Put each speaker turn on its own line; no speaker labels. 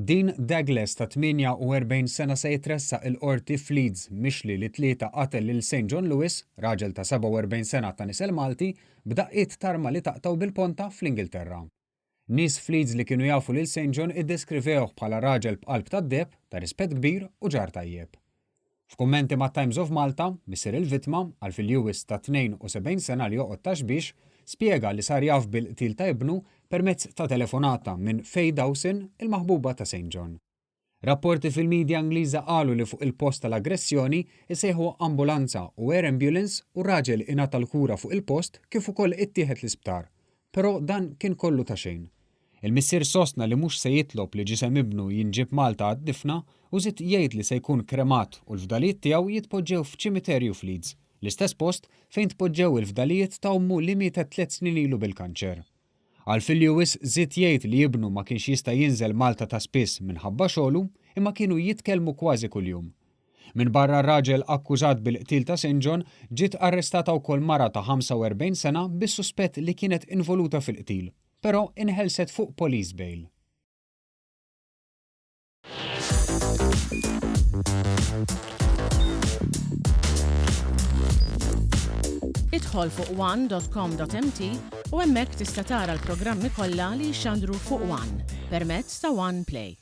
Dean Douglas ta' 48 sena se jitressaq il-Qorti f'Leeds mixli li t-Tlieta qatel lil Saint John Lewis, raġel ta' 47 sena ta' nisel Malti, b'daqqiet t'arma li taqtgħu bil-ponta fl-Ingilterra. Nies f'Leeds li kienu jafu lil Saint John iddeskrivewh bħala raġel b'qalb tad-deheb, ta' rispett kbir u ġar tajjeb. F'kummenti mat-Times of Malta, missier il-vittma, Alfie Lewis ta' 72 sena li joqgħod Ta' Xbiex, spjega li sar jaf bil-qtil ta' ibnu permezz ta' telefonata minn Faye Dawson, il-maħbuba ta' Saint John. Rapporti fil-media Ingliża qalu li fuq il-post tal-aggressjoni isejħu ambulanza u air ambulance u r-raġel ingħata l-kura fuq il-post kif ukoll ittieħed l-isptar. Però dan kien kollu ta' xejn. Il-missier sostna li mhux se jitlob li ġisem ibnu jinġieb Malta għad-difna u żied jgħid li se jkun kremat u l-fdalijiet tiegħu jitpoġġew f'ċimiterju f'Leeds, l-istess post fejn tpoġġew il-fdalijiet ta' ommu li mietet tliet snin ilu bil-kanċer. Alfie Lewis żied jgħid li ibnu ma kienx jista' jinżel Malta ta' spiss minħabba xogħlu imma kienu jitkellmu kważi kuljum. Minbarra r-raġel akkużat bil-qtil ta' Saint John, ġiet arrestata wkoll mara ta' 45 sena bis-suspett li kienet involuta fil-qtil, però inħelset fuq police bail.
Idħol fuq one.com.mt u hemmhekk tista' tara l-programmi kollha li jixxandru fuq One permezz ta' One Play.